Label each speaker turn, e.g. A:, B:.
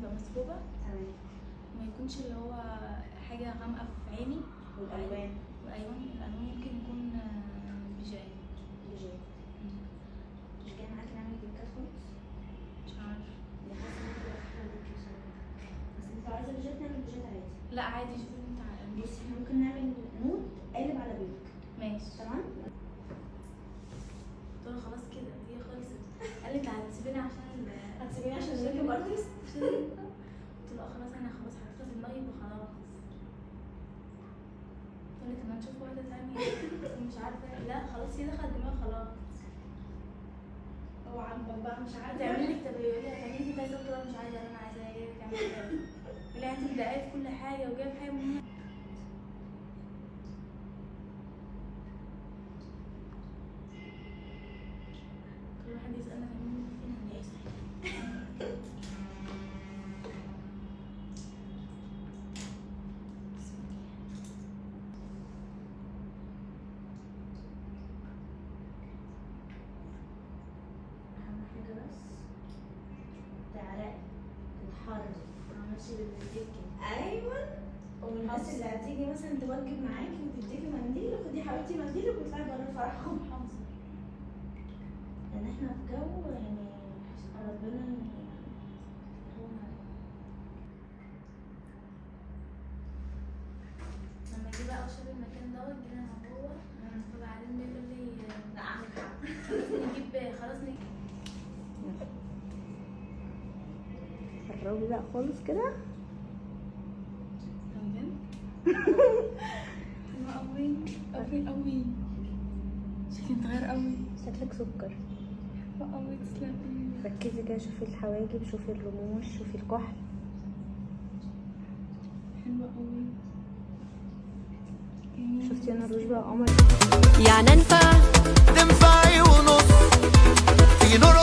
A: تبقى مسحوبه.
B: تمام.
A: وما يكونش اللي هو حاجة غامقه في عيني.
B: والالوان؟
A: وايوة الالوان ممكن يكون بيجاي.
B: بيجات. مش جاي معاكي نعمل بينكات خالص؟
A: مش عارفه.
B: انا حاسه ان انت حلوة بيكي بصراحه، بس انت لو عايزه بيجات نعمل بيجات عادي.
A: لا عادي، شوفي انت عارفه.
B: بصي احنا ممكن نعمل nude قالب على pink.
A: ماشي.
B: تمام.
A: قلت له خلاص كده هي خلصت. قال لي هتسيبيني عشان
B: هتسيبيني عشان ال makeup artist؟
A: قلت له خلاص انا خلاص حطيتها في دماغي وخلاص. قال لي طب ما نشوف واحدة ثانية ومش عارفه. لا خلاص هي دخلت دماغي خلاص.
B: هو عاجبك بقى مش عارفه.
A: هتعمل لك، طب يقول لي هتعملي لك كذا، قلت له مش عايزه، انا عايزه ايه تعمل كذا. يقول لي انت مضايقه في كل حاجة وجايب حاجة مهمة. كل واحد يسالنا هنعمل فين هنعيش.
B: اهم حاجة بس تعرقي تتحري.
A: ماشي بالدكه.
B: ايوه. والناس اللي هتيجي مثلا توجب معاكي وتديكي منديل، خدي حبيبتي منديلك واطلعي بره الفرح.
A: حافظه.
B: لان احنا في جو يعني ربنا
A: هو لما جه بقى وشاف المكان دوت جينا انا وهو، وبعدين بيقول لي
B: لا عندك حق.
A: خلاص نجيب، خلاص نجيب.
B: قربي بقى خالص كده.
A: بجد حلوة قوي قوي قوي، شكلي اتغير قوي.
B: شكلك سكر.
A: حلوة قوي، تسلمي.
B: ركزي كده، شوفي الحواجب، شوفي الرموش، شوفي الكحل.
A: حلوة قوي.
B: شفتي انا الروج بقى قمر.
C: يعني انفع
D: تنفعي ونص في نور.